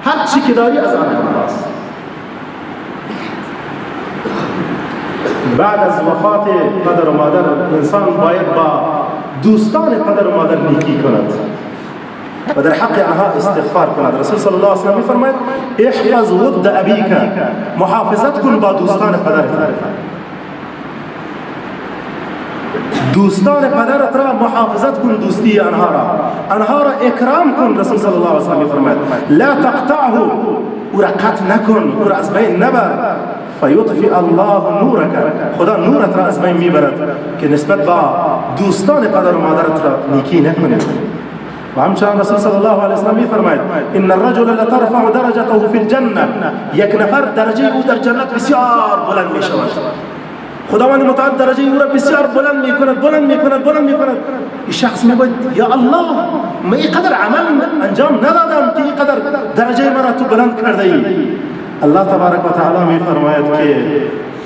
هر چی که داری از آن آنهاست. بعد از وفات پدر و مادر انسان باید با دوستان پدر و مادر نیکی کند و در حق آنها استغفار کند. رسول صلی الله علیه و سلم می‌فرماید احفظ ود ابیک، محافظت کن با دوستان پدرت. دوستان پدرت را محافظت کن، دوستی آنها را، آنها را اکرام کن. رسول صلی الله علیه و سلم می‌فرماید لا تقطعه، او را قطع نکن، او را از بین نبر. فیطفئ الله نورک، خدا نورت را از بین میبرد که نسبت با دوستان پدر و مادرت را نیکی نکنید. و همچنان رسول صلی الله علیه و سلم میفرماید ان الرجل لترفع درجته فی الجنه، یک نفر درجه او در جنت بسیار بلند میشود. خداوند متعال درجه او را بسیار بلند میکند، بلند میکند، بلند میکند. این شخص میگوید یا الله من اینقدر عمل انجام ندادم که اینقدر درجه مرا تو بلند کرده ای. الله تبارک و تعالی می فرماید که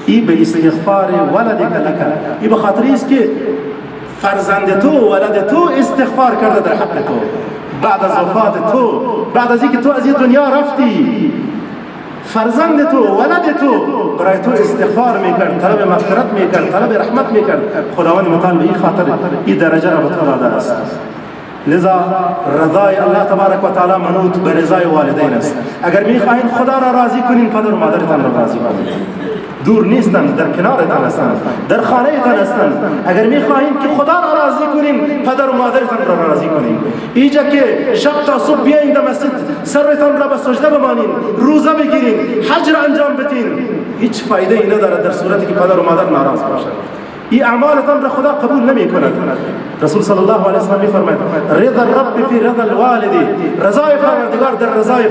ای به استغفار ولدک لک، ای به خاطر است که فرزند تو، ولد تو استغفار کرده در حق تو بعد از وفات تو، بعد از اینکه تو از این دنیا رفتی، فرزند تو، ولد تو برای تو استغفار میکرد، طلب مغفرت میکرد، طلب رحمت میکرد. خداوند متعال به این خاطر این درجه را به تو داده است. لذا رضای الله تبارک و تعالی منوط به رضای والدین است. اگر میخواهید خدا را راضی کنین، پدر و مادرتان را راضی کنید. دور نیستند، در کنارتان هستند، در خانهتان هستند. اگر میخواهید که خدا را راضی کنین، پدر و مادرتان را راضی کنین. اینجا که شب تا صبح بیاین در مسجد، سرتان را به سجده بمانین، روزه بگیرین، حج را انجام بدین، هیچ فایده ای ندارد در صورتی که پدر و مادر ناراض باشند. این اعمالتان را خدا قبول نمی کند. رسول صلی الله علیه وسلم میفرماید رضا الرب فی رضا الوالد، رضای پروردگار در رضای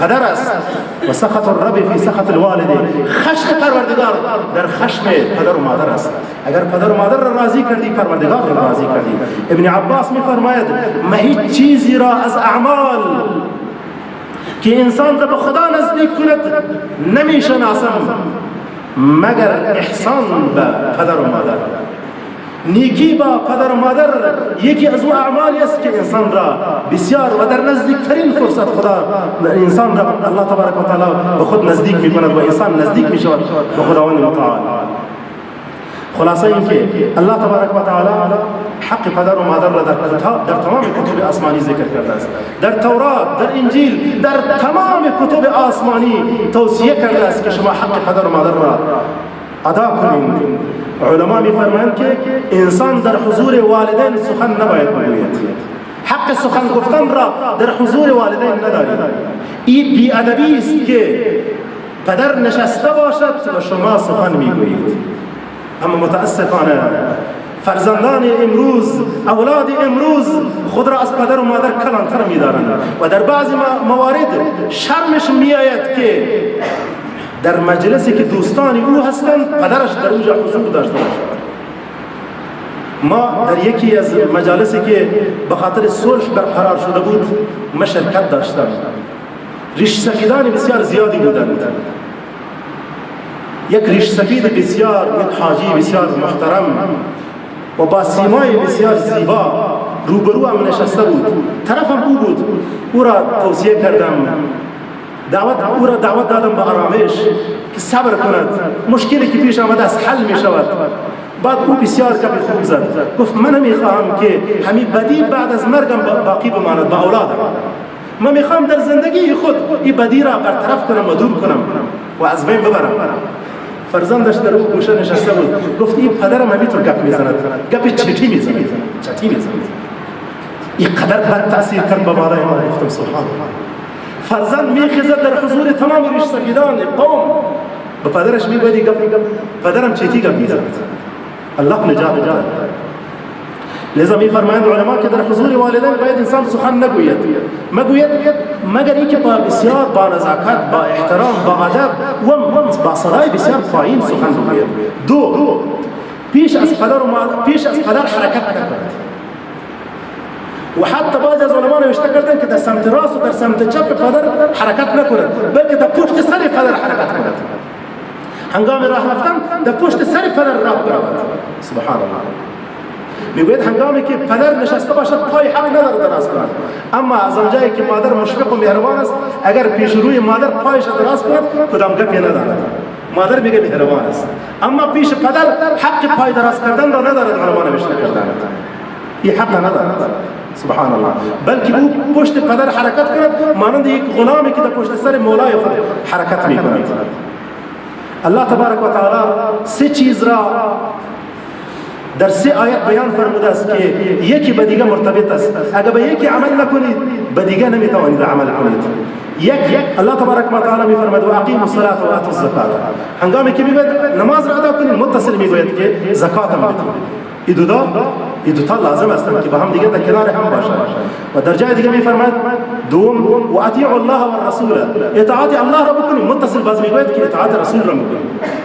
پدر است، و سخط الرب فی سخط الوالد، خشم پروردگار در خشم پدر و مادر است. اگر پدر و مادر را راضی کردی، پروردگار را راضی کردی. ابن عباس میفرماید من هیچ چیزی را از اعمال که انسان را به خدا نزدیک کند نمیشناسم مگر احسان به پدر و مادر. نیکی با پدر و مادر یکی از او اعمالی است که انسان را بسیار و در نزدیکترین فرصت خدا انسان را الله تبارک و تعالی به خود نزدیک میکند و انسان نزدیک میشود به خداوند متعال. خلاصه اینکه الله تبارک و تعالی حق پدر و مادر را در کتاب، در تمام کتب آسمانی ذکر کرده است، در تورات، در انجیل، در تمام کتب آسمانی توصیه کرده است که شما حق پدر و مادر را ادا کنید. علما میفرمایند که انسان در حضور والدین سخن نباید بگوید، حق سخن گفتن را در حضور والدین ندارید. این بی‌ادبی است که پدر نشسته باشد و شما سخن میگویید. اما متاسفانه فرزندان امروز، اولاد امروز خود را از پدر و مادر کلانتر می‌دارند و در بعضی موارد شرمش میآید که در مجلسی که دوستان او هستند پدرش در اونجا حضور داشته باشد. ما در یکی از مجالسی که به خاطر صلح برقرار شده بود ما شرکت داشتم. ریش سفیدان بسیار زیادی بودند. یک ریش سفید بسیار، یک حاجی بسیار محترم و با سیمای بسیار زیبا روبرو هم نشسته بود، طرفم او بود. او را توصیه کردم، او را دعوت دادم به آرامش که صبر کند، مشکلی که پیش آمده است حل می شود. بعد او بسیار کپی خوب زد، گفت من نمیخواهم که همین بدی بعد از مرگم باقی بماند با اولادم، من میخواهم در زندگی خود این بدی را برطرف کنم و دور کنم و از بین ببرم. فرزندش در او گوشه نشسته بود، گفت این پدرم همینطور گپ میزند، گپ چتی میزند، چتی میزند. این قدر بد تاثیر کرد به بالای من. گفتم سبحان الله. فرزند میخیزد در حضور تمام ریش سفیدان قوم به پدرش میگوید گپ، پدرم چتی گپ میزند. الله نجات بده. لذا میفرمایند علما که در حضور والدین باید انسان سخن نگوید، مگوید مگر اینکه با بسیار با نزاکت، با احترام، با ادب و با صدای بسیار پایین سخن بگوید. دو، پیش از پدر و مادر، پیش از پدر حرکت نکند. و حتی بعضی از علما نوشته کردند که در سمت راست و در سمت چپ پدر حرکت نکند، بلکه در پشت سر پدر حرکت کند. هنگام راه رفتن در پشت سر پدر راه برود. سبحان الله. میگوید هنگامی که پدر نشسته باشد پای حق ندارد دراز کند، اما از آنجایی که مادر مشفق و مهربان است، اگر پیش روی مادر پایش دراز کند کدام گپی ندارد. مادر میگه مهربان است، اما پیش پدر حق پای دراز کردن را ندارد. علما نوشته کردند این حق ندارد. سبحان الله. بلکه او پشت پدر حرکت کند مانند یک غلامی که در پشت سر مولای خود حرکت میکند. الله تبارک و تعالی سه چیز را در سه آیت بیان فرموده است که یکی به دیگه مرتبط است. اگر به یکی عمل نکنید به دیگه نمیتوانید عمل کنید. یک، الله تبارک و تعالی میفرماید و اقیموا الصلاة و آتوا الزکات. هنگامی که میگوید نماز را ادا کنید متصل میگوید که زکات هم بدید. این دوتا لازم هستند که با هم دیگه در کنار هم باشند. و در جای دیگه میفرماید دوم و اطیعوا الله و الرسول، اطاعت الله را بکنید، متصل باز میگوید که اطاعت رسول را بکنید.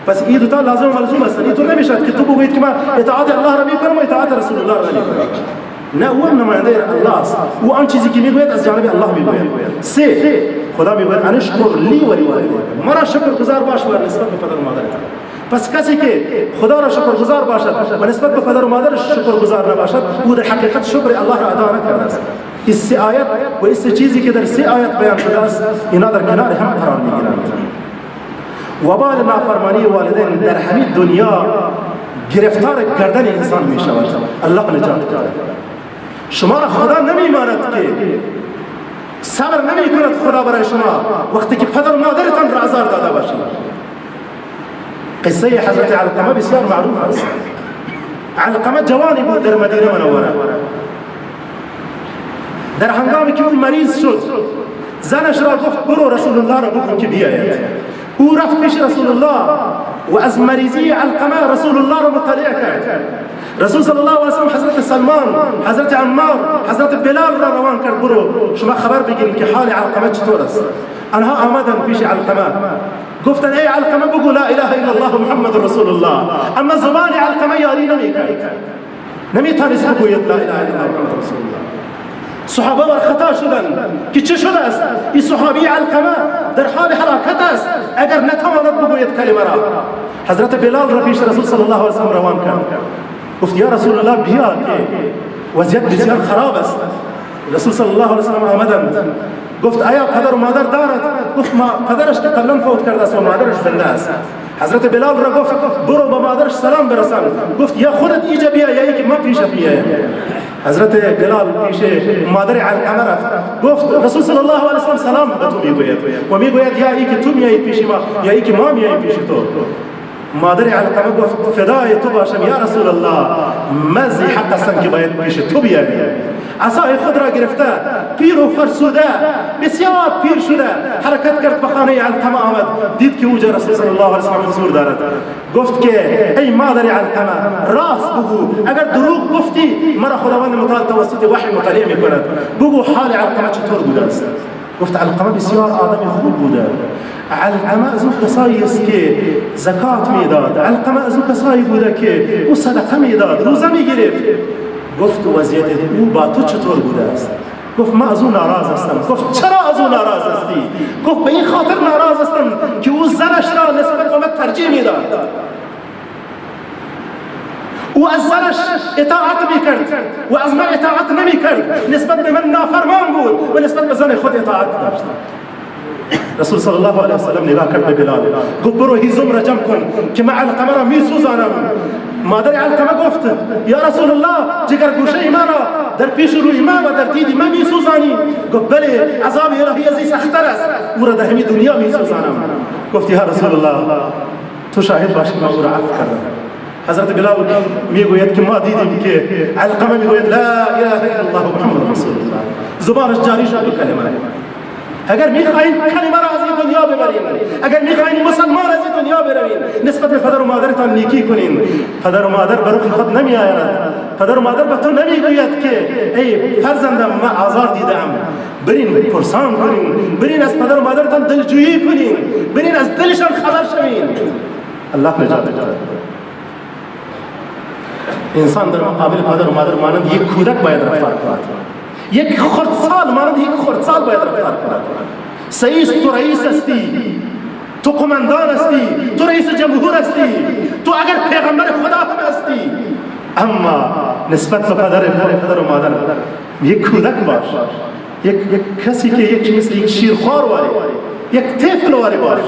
پس این دوتا لازم و ملزوم هستند. اینطور نمیشد که تو بگویید که من اطاعت الله را میکنم و اطاعت رسول الله را نمیکنم. نه، او هم نماینده الله است. او آن چیزی که میگوید از جانب الله میگوید. سه، خدا میگوید ان اشکر لی و لوالدیک، مرا شکرگزار باش و نسبت به پدر و مادرت. پس کسی که خدا را شکرگزار باشد و نسبت به پدر و مادرش شکرگزار نباشد، او در حقیقت شکر الله را ادا نکرده است. این سه آیت و این سه چیزی که در سه آیت بیان شده است، اینا در کنار هم قرار میگیرند. وبال نافرمانی والدین در همین دنیا گرفتار گردن انسان می شود. الله نجات بده. شما را خدا نمیماند که صبر نمی کند خدا برای شما وقتی که پدر و مادرتان را آزار داده باشید. قصه حضرت علقمه بسیار معروف است. علقمه جوانی بود در مدینه منوره. در هنگامی که او مریض شد، زنش را گفت برو رسول الله را بگو که بیاید. او رفت پیش رسول الله و از مریضی علقمه رسول الله را مطلع کرد. رسول صلی الله علیه و سلم حضرت سلمان، حضرت عمار، حضرت بلال را روان کرد برو شما خبر بگیرید که حال علقمه چطور است. آنها آمدن پیش علقمه، گفتن ای علقمه بگو لا اله الا الله محمد رسول الله. اما زبان علقمه یاری نمیکرد، نمیتونست بگوید لا اله الا الله محمد رسول الله. صحابه ور خطا شدن که چه شده است؟ این صحابی علقمه در حال هلاکت است، اگر نتواند بگوید کلمه را. حضرت بلال را پیش رسول صلی الله علیه و سلم روان کرد، گفت یا رسول الله بیا که وضعیت بسیار خراب است. رسول صلی الله علیه و سلم آمدند، گفت آیا پدر و مادر دارد؟ گفت ما پدرش که قبلا فوت کرده است و مادرش زنده است. حضرت بلال را گفت برو به مادرش سلام برسان. گفت یا خودت اینجا بیا یا اینکه من پیشت میایم. حضرت بلال پیش مادر علقمه رفت، گفت رسول صلی الله علیه و سلم سلام به تو میگوید و میگوید یا اینکه تو میایی پیش ما یا اینکه ما میاییم پیش تو. مادر علقمه گفت فدای تو باشم یا رسول الله، من ذی حق هستم که باید پیش تو بیایم. عصای خود را گرفته، پیر و فرسوده، بسیار پیر شده، حرکت کرد به خانه علقمه آمد، دید که اوجا رسول صلی الله علیه و سلم حضور دارد. گفت که ای مادر علقمه راست بگو، اگر دروغ گفتی مرا خداوند متعال توسط وحی مطلع میکند. بگو حال علقمه چطور بوده است؟ گفت علقمه بسیار آدم خوب بوده. علقمه از او کسایی است که زکات میداد، علقمه از او کسایی بوده که او صدقه میداد، روزه میگرفت. گفت وضعیت او با تو چطور بوده است؟ گفت من از او ناراض هستم. گفت چرا از او ناراض هستی؟ گفت به این خاطر ناراض هستم که او زنش را نسبت به من ترجیح میداد. او از زنش اطاعت میکرد و از من اطاعت نمیکرد، نسبت به من نافرمان بود و نسبت به زن خود اطاعت داشت. رسول صلی الله علیه و سلم نگاه کرد به بلال، گفت برو هیزم را جمع کن که من علقمه را میسوزانم. مادر علقمه گفت یا رسول الله جگر گوشه ما را در پیش روی ما و در دید ما میسوزانی؟ گفت بله، عذاب الهی از این سخت‌تر است، او را در همین دنیا میسوزانم. گفت یا رسول الله تو شاهد باش که من او را عفو کردم. حضرت بلال میگوید که ما دیدیم که علقمه میگوید لا اله الا الله محمد رسول الله، زبانش جاری شد به کلمه. اگر میخواین کلمه را از این دنیا ببرین، اگر میخواین مسلمان از این دنیا بروین، نسبت به پدر و مادرتان نیکی کنین. پدر و مادر به رخ خود نمیآید، پدر و مادر به تو نمیگوید که ای فرزندم من آزار دیدم. برین پرسان کنین، برین از پدر و مادرتان دلجویی کنین، برین از دلشان خبر شوین. الله نجات بده. انسان در مقابل پدر و مادر مانند یک کودک باید رفتار کند، یک خردسال مانند یک خردسال باید رفتار کند. سئیس تو رئیس هستی، تو قماندان هستی، تو رئیس جمهور هستی، تو اگر پیغمبر خدا هم هستی، اما نسبت به پدر و مادر یک کودک باش، یک کسی که یک مثل یک شیرخوار واری، یک طفل واری باش.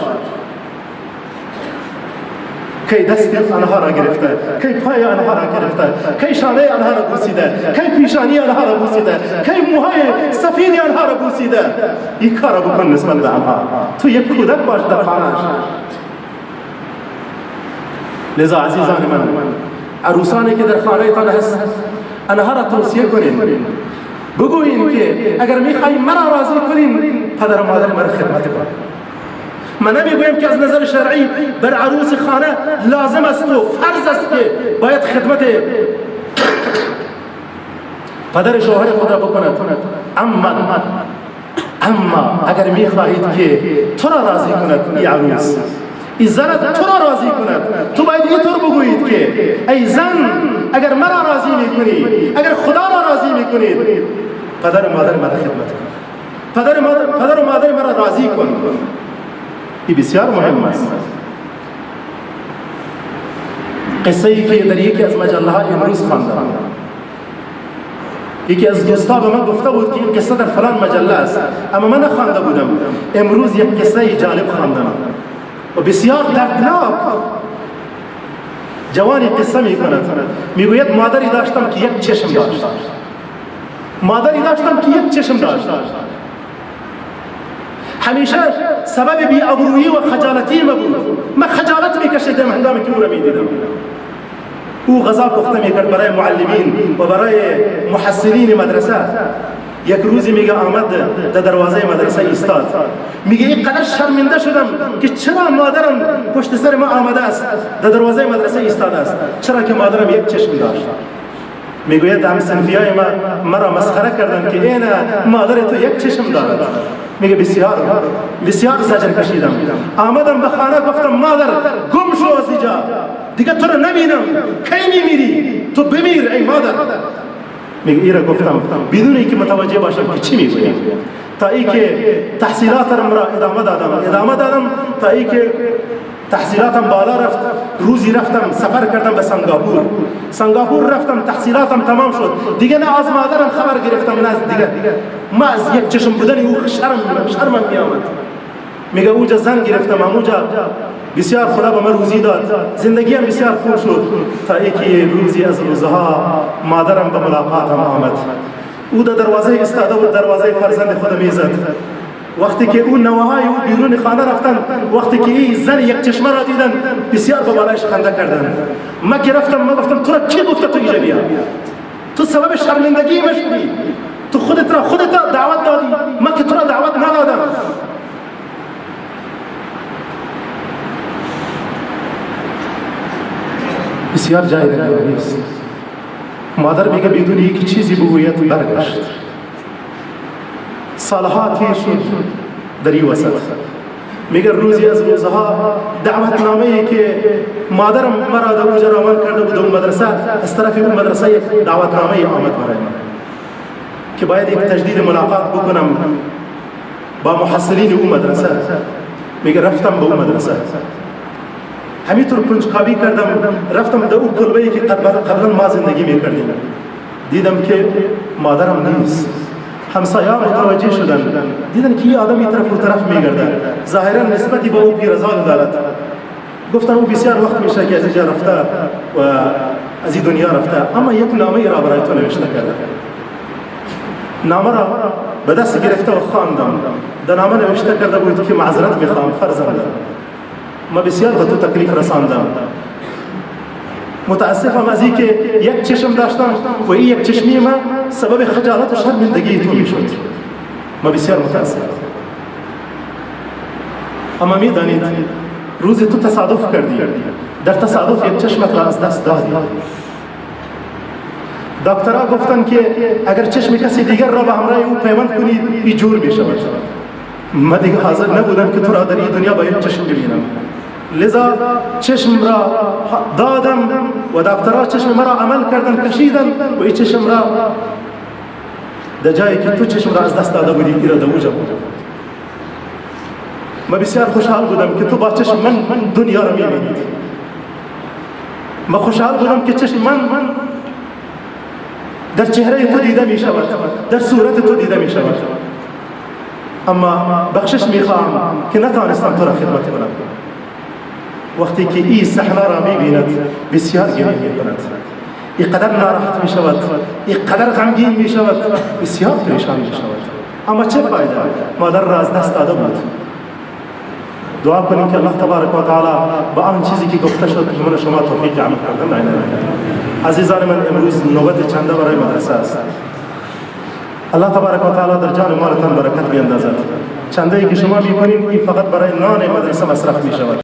کی دست آنها را گرفته، کی پای آنها را گرفته، کی شانه آنها را بوسیده، کی پیشانی آنها را بوسیده، کی موهای سفید آنها را بوسیده. این کار را بکن نسبت به آنها. تو یک کودک باش در خانه‌اش. لذا عزیزان من، عروسانی که در خانه تان هست، آنها را توصیه کنین، بگویین که اگر میخوای مرا راضی کنین، پدر و مادر مرا خدمت کن. من نمیگویم که از نظر شرعی بر عروس خانه لازم است و فرض است که باید خدمت پدر شوهر خود را بکند، اما اگر میخواهید که تو را راضی کند ای عروس، این زن تو را راضی کند. تو باید اینطور بگویید که ای زن، اگر مرا راضی میکنی، اگر خدا را راضی میکنید، پدر و مادر مرا خدمت کن، پدر و مادر مرا راضی کن. این بسیار مهم است. قصه ای که در یکی از مجله ها امروز خواندم، یکی از دوستا به من گفته بود که این قصه در فلان مجله است، اما من نخوانده بودم. امروز یک قصه جالب خواندم و بسیار دردناک. جوانی قصه میکند، میگوید مادری داشتم که یک چشم داشت، مادری داشتم که یک چشم داشت، همیشه سبب بی‌آبرویی و خجالتی ما بود. من خجالت میکشیدم هنگامی که او را میدیدم. او غذا پخته میکرد برای معلمین و برای محصلین مدرسه. یک روزی میگه آمد در دروازه مدرسه ایستاد، میگه اینقدر شرمنده شدم که چرا مادرم پشت سر ما آمده است، در دروازه مدرسه ایستاده است، چرا که مادرم یک چشم داشت. میگوید همصنفیای ما مرا مسخره کردند که اینا مادر تو یک چشم دارد. میگه بسیار بسیار زجر کشیدم. آمدم به خانه گفتم مادر گم شو از اینجا، دیگه تو رو نبینم، کی میمیری، تو بمیر ای مادر. میگه ایرا گفتم بدون اینکه متوجه باشم که چی میگویم، تا اینکه تحصیلاتم را ادامه دادم تا اینکه تحصیلاتم بالا رفت. روزی رفتم سفر کردم به سنگاپور، سنگاپور رفتم تحصیلاتم تمام شد، دیگه نه از مادرم خبر گرفتم نه از دیگه. ما از یک چشم بودن او شرمم می آمد. میگه اوجا زن گرفتم، همونجا بسیار خدا به من روزی داد، زندگیم بسیار خوب شد. تا اینکه روزی از روزها مادرم به ملاقاتم آمد. او در دروازه ایستاده بود، دروازه فرزند خود میزد. وقتی که اون نوه‌های او بیرون خانه رفتن، وقتی که این زن یک چشمه را دیدن، بسیار به بالایش خنده کردند. ما که رفتم، ما گفتم تو را کی گفته تو اینجا بیا؟ تو سبب شرمندگی ما شدی، تو خودت را دعوت دادی، ما که تو را دعوت ندادم. بسیار جای نگرانی است. مادر میگه بدون یک چیزی بگوید برگشت. سالها تیر شد در این وسط. میگه روزی از روزها دعوتنامه ای که مادرم مرا در اونجا روان کرده بود اون مدرسه، از طرف اون مدرسه یک دعوتنامه ای آمد برای من که باید یک تجدید ملاقات بکنم با محصلین اون مدرسه. میگه رفتم به اون مدرسه، همینطور کنجکاوی کردم، رفتم در اون کلبه ای که قبلا ما زندگی میکردیم، دیدم که مادرم نیست. همسایه‌ها متوجه شدن، دیدن که یه آدم این طرف و طرف میگرده، ظاهرا نسبتی با او پیرزال دارد. گفتن او بسیار وقت میشه که از اینجا رفته و از این دنیا رفته، اما یک نامه را برای تو نوشته کرده. نامه را به دست گرفته و خواندم. در نامه نوشته کرده بود که معذرت میخوام فرزندم، ما بسیار به تو تکلیف رساندم، متاسفم از اینکه یک چشم داشتم و این یک چشمی ما سبب خجالت و شرمندگی تو میشد، ما بسیار متاسفم. اما میدانید روزی تو تصادف کردی، در تصادف یک چشمت را از دست دادی. دکترها گفتند که اگر چشم کسی دیگر را به همراه او پیوند کنید این جور میشود. ما دیگه حاضر نبودم که تو را در این دنیا با یک چشم ببینم، لذا چشم را دادم و دکترها چشم مرا عمل کردن، کشیدن و این چشم را در جایی که تو چشم را از دست داده بودی این را در اونجا بود. ما بسیار خوشحال بودم که تو با چشم من دنیا را میبینید. ما خوشحال بودم که چشم من در چهره تو دیده می شود، در صورت تو دیده می شود. اما بخشش میخواهم که نتانستم تو را خدمت کنم. وقتی که این صحنه را میبیند بسیار گریه میکند، اینقدر ناراحت میشود، اینقدر غمگین میشود، بسیار پریشان میشود. اما چه فایده، مادر را از دست داده بود. دعا کنیم که الله تبارک و تعالی با آن چیزی که گفته شد من شما توفیق عمل کردن عنایت کند. عزیزان من، امروز نوبت چنده برای مدرسه است. الله تبارک و تعالی در جان مالتان برکت بیندازد. چنده ای که شما میکنید این فقط برای نان مدرسه مصرف میشود.